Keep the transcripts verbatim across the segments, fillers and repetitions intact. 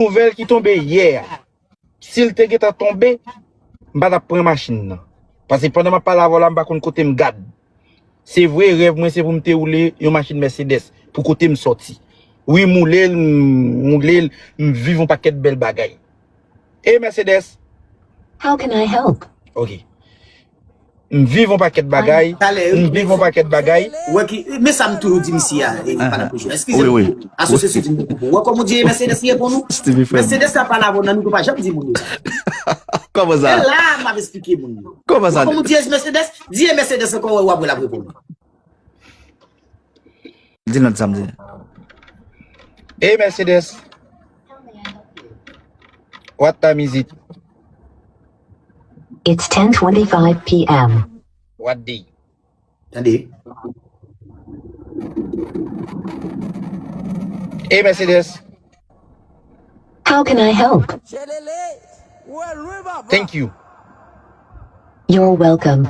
nouvèl ki tonbe yè a, si l te gentan tonbe, m pa t ap pran machin nan. Paske pandan m ap pale avè w la, m pa konn kote m gad. Se vre, rèv mwen se pou m te woule yon machin Mercedes pou kote m sòti. Wi, m woule l, m woule l, m viv yon pakèt bèl bagay. E Mercedes? How can I help? Ok. M viv yon pakèt bagay. M viv yon pakèt bagay. Wè ki, men sa m toujou di misye a, e, pandan pou jou. Eskize m. Asosye sou di m pou. Wè kòman w di e Mercedes li reponn ou? Mercedes la pa la bon nan nou pa janm di moun yo. Kòman sa? E la m ap esplike moun yo. Kòman sa? Wè kòman w di e Mercedes, di e Mercedes ankò wè w ap wè l ap reponn ou. Di l nan sa m di. Hey Mercedes. What time is it? It's ten twenty-five p.m. What day? Tande. Hey Mercedes. How can I help? Thank you. You're welcome.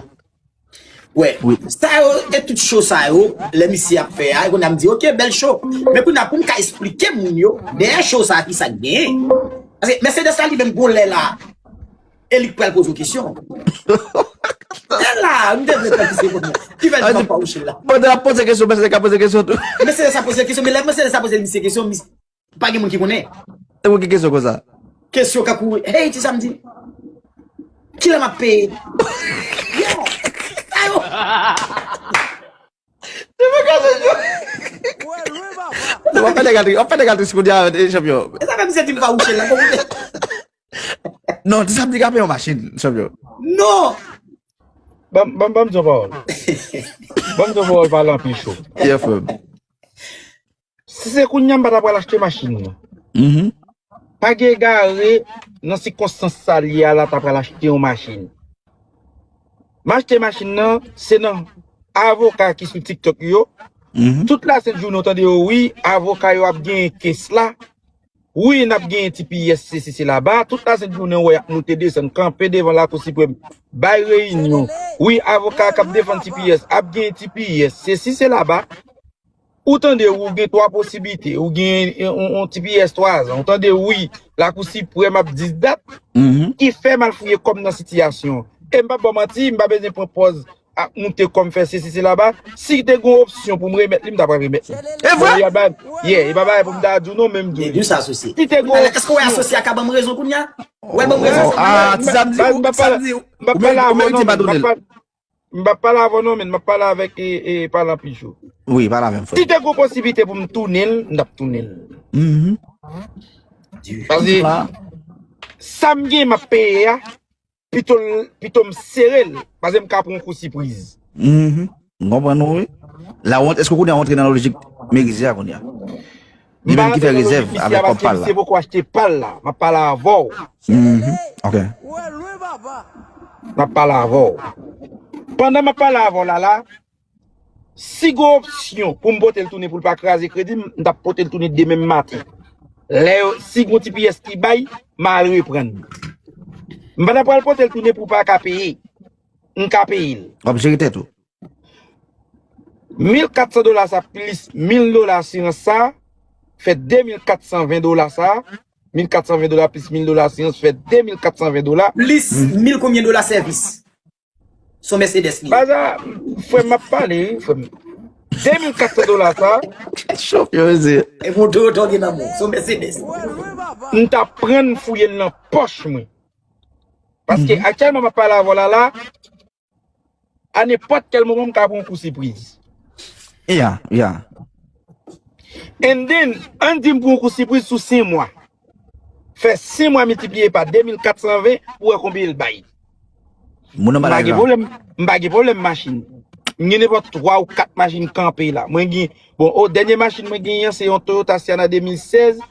Wè, sa yo, e tout show sa yo, lè misye ap fè a, kounye a m di, ok, bèl show. Men kounye a pou m ka esplike moun yo, dèyè show sa a, ki sa k genyen. Paske Mercedes la, li menm, gon lè la, e li k pral poze w kesyon. E la, m te vle fè misye konn. Ki fè l pa fawouche la. Pandan l ap poze kesyon, Mercedes ka poze kesyon tou. Mercedes ap poze kesyon, men lè Mercedes ap poze misye kesyon, misye Pa gen moun ki konnen. E pou ki kesyon konsa? Kesyon kankou, hey, ti samdi. Kilè m ap peye? Yo! Ayo! W ap fè nèg atris, w ap fè nèg atris kounye a, chanpyon. E sa fè misye di m fawouche la, konprann? Non, ti samdi ka peye yon machin, chanpyon. Non! Ban m di yon pawòl. Ban m di yon pawòl pale anpil cho. Yeah, frè m. Si se kounye a m pa ta pral achte machin nan. Pa gen egare nan sikonstans sa l ye a la ta pral achte yon machin. M achte machin nan, se nan avoka ki sou TikTok yo. Tout lasent jounen w tande yo, wi, avoka yo ap genyen kes la. Wi, n ap genyen T P S, sesi sela ba. Tout lasent jounen w wè y ap moute desann, kanpe devan Lakou Siprèm, bay reyinyon. Wi, avoka k ap defann T P S ap genyen T P S, sesi sela ba. Ou tande, ou gen twa posiblite, ou gen yon, yon T P S twazan, ou tande, wi, Lakou Siprèm ap di dat, ki fè m al fouye kò m nan sitiyasyon. E m p ap ba w manti, m pa bezwen pran pòz ap moute kò m fè sesi sela ba. Si te gen yon opsyon pou m remèt li, m ta pral remèt li. E vre? Yeah, e pa bagay pou m ta di w non, men m di w li. Si te gen yon opsyon. Èske w wè asosye a ka ban m rezon kounye a? Ou wè l ban m rezon sa? Ah, ti samdi, ou samdi, ou merite padone l. M p ap pale avè w non, men m ap pale avèk e, e, pale anpil cho. Wi, pale avè m, frè. Si te gen posiblite pou m tounen l, m t ap tounen l. Mhm. Paske sa m gen m ap peye a, pito, pito m sere l, paske m ka pran yon kou sipriz. Mhm. M konprann ou, wi. Lawont, èske kounye a w antre nan lojik Merize a kounye a? Li menm ki fè rezèv avèk kòb pa l la. Misye poko achte pa l la. M ap pale avè w. Mhm. Ok. M ap pale avè w. Pandan m ap pale avè w la la, si gen opsyon pou m pote l tounen pou l pa kraze kredi m, m t ap pote l tounen demen maten. Lè yo, si gen yon T P S ki bay, m a al reprann. M pa t ap pral pote l tounen pou w pa ka peye. M ka peye l. W ap jere tèt ou. Mil katsan dola sa plis mil dola asirans sa fè de mil katsan ven dola sa. Mil katsan ven dola plis mil dola asirans fè de mil katsan ven dola. Plis mil konbyen dola sèvis? Se yon Mercedes li ye. Baza, frè m ap pale wi, frè m. De mil katsan dola sa. Chòf yo mezi. E pou de oto gen nan men w. Se yon Mercedes. M t ap pran l fouye l nan pòch mwen. Paske aktyèlman m ap pale avè w la la, a nenpòt kèl moman m ka pran yon kou sipriz. Yeah, yeah. And then, ann di m pran yon kou sipriz sou senk mwa. Fè senk mwa miltipliye pa de mil katsan ven pou w wè konbyen l bay. Moun nan malad la. M pa gen pwoblèm, m pa gen pwoblèm machin. M gen nenpòt twa ou kat machin kanpe la. Mwen gen, bon, o, dènye machin mwen genyen an se yon Toyota Sienna de mil sèz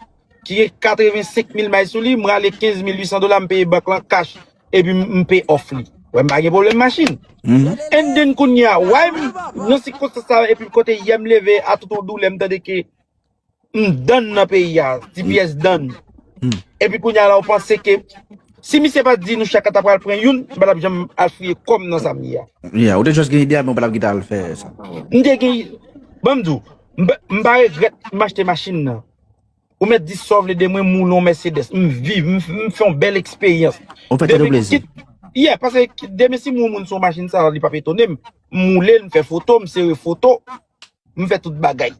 ki gen katrevensenk mil may sou li, m rale kenz mil uitsan dola, m peye bank lan kach, epi m, m pay off li. Wè, m pa gen pwoblèm machin. And then kounye a, why m, nan sikonstans sa, epi kote yè m leve a tout yon doulè, m tande ke m done nan peyi a, T P S done. Epi kounye a la, ou panse ke si misye pa t di nou chak ta pral pran youn, m pa t ap janm al fouye kò m nan sa m ye a. Yeah, ou te just gen ide a, men ou pa t ap kite al fè sa. M te gen, ban m di w, m pa, m pa regrèt m achte machin nan. Ou mèt di sa w vle de mwen, m woule yon Mercedes. M viv, m, m fè yon bèl eksperyans. Ou fè tèt ou plezi. Yeah, paske demen si m woule moun sou yon machin sa, li p ap etone m. M woule l, m fè foto, m sere foto, m fè tout bagay.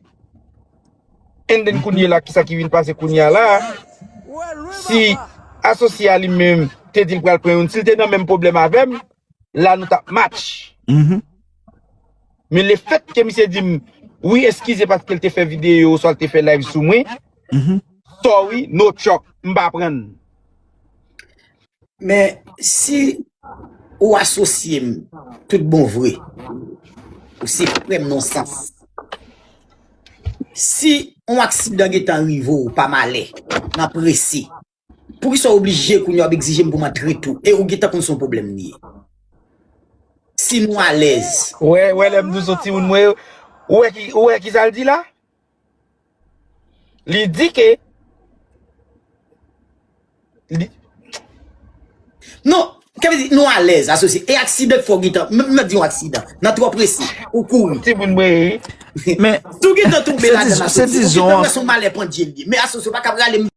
And then kounye la, kisa ki vin pase kounye a la? Si asosye a li menm te di l pral pran youn, si l te nan menm pwoblèm avè m, la nou t ap match. Mhm. Men lefètke misye di m, wi, eskize paske l te fè videyo, oswa l te fè live sou mwen, Mhm. Sorry, no truck, m pa pran l. Men si ou asosye m tout bon vre, ou se frè m nan sans. Si yon aksidan gentan rive w pa malè, nan prese, poukisa w oblije kounye a w ap egzije m pou m antre tou? E ou gentan konn se yon pwoblèm li ye. Si nou alèz. Ou wè, ou wè lè m di w se yon timoun mwen, ou wè ki, ou wè kisa l di la? Li di ke li, Non, sa vle di nou alèz, asosye. E aksidan k fè w gentan, m, m di yon aksidan. Nan twò prese, ou kouri. Timoun mwen ye. Men Si w gentan tonbe se ladan diz- l, se asosye, ou dizon gentan an. Wè se yon malè pandye l ye. Men asosye, ou pa ka prale m